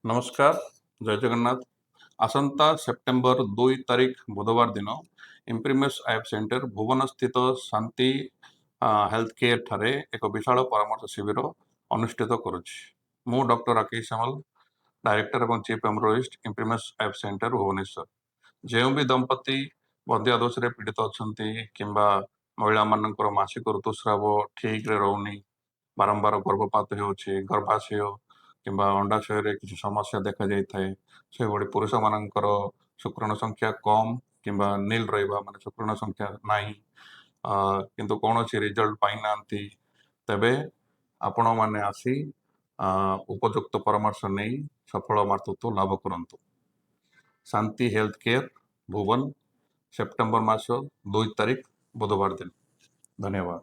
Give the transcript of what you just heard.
ନମସ୍କାର, ଜୟ ଜଗନ୍ନାଥ। ଆସନ୍ତା ସେପ୍ଟେମ୍ବର 2 ତାରିଖ ବୁଧବାର ଦିନ ଇମ୍ପ୍ରିମେସ୍ ଆଇଭିଏଫ୍ ସେଣ୍ଟର ଭୁବନସ୍ଥିତ ଶାନ୍ତି ହେଲ୍ଥ କେୟାର ଠାରେ ଏକ ବିଶାଳ ପରାମର୍ଶ ଶିବିର ଅନୁଷ୍ଠିତ କରୁଛି। ମୁଁ ଡକ୍ଟର ରାକେଶ ସାମଲ, ଡାଇରେକ୍ଟର ଏବଂ ଚିଫ୍ ଏମ୍ବ୍ରୋଲୋଜିଷ୍ଟ, ଇମ୍ପ୍ରିମେସ୍ ଆଇଭିଏଫ୍ ସେଣ୍ଟର, ଭୁବନେଶ୍ୱର। ଯେଉଁ ବି ଦମ୍ପତି ବନ୍ଧ୍ୟା ଦୋଷରେ ପୀଡ଼ିତ ଅଛନ୍ତି କିମ୍ବା ମହିଳାମାନଙ୍କର ମାସିକ ଋତୁସ୍ରାବ ଠିକରେ ରହୁନି, ବାରମ୍ବାର ଗର୍ଭପାତ ହେଉଛି, ଗର୍ଭାଶୟ କିମ୍ବା ଅଣ୍ଡାଶୟରେ କିଛି ସମସ୍ୟା ଦେଖାଯାଇଥାଏ, ସେଭଳି ପୁରୁଷମାନଙ୍କର ଶୁକ୍ରାଣୁ ସଂଖ୍ୟା କମ୍ କିମ୍ବା ନିଲ୍ ରହିବା, ମାନେ ଶୁକ୍ରାଣୁ ସଂଖ୍ୟା ନାହିଁ, କିନ୍ତୁ କୌଣସି ରେଜଲ୍ଟ ପାଇନାହାନ୍ତି, ତେବେ ଆପଣମାନେ ଆସି ଉପଯୁକ୍ତ ପରାମର୍ଶ ନେଇ ସଫଳ ମାତୃତ୍ୱ ଲାଭ କରନ୍ତୁ। ଶାନ୍ତି ହେଲ୍ଥ କେୟାର, ଭୁବନ, ସେପ୍ଟେମ୍ବର ମାସ 2 ତାରିଖ ବୁଧବାର ଦିନ। ଧନ୍ୟବାଦ।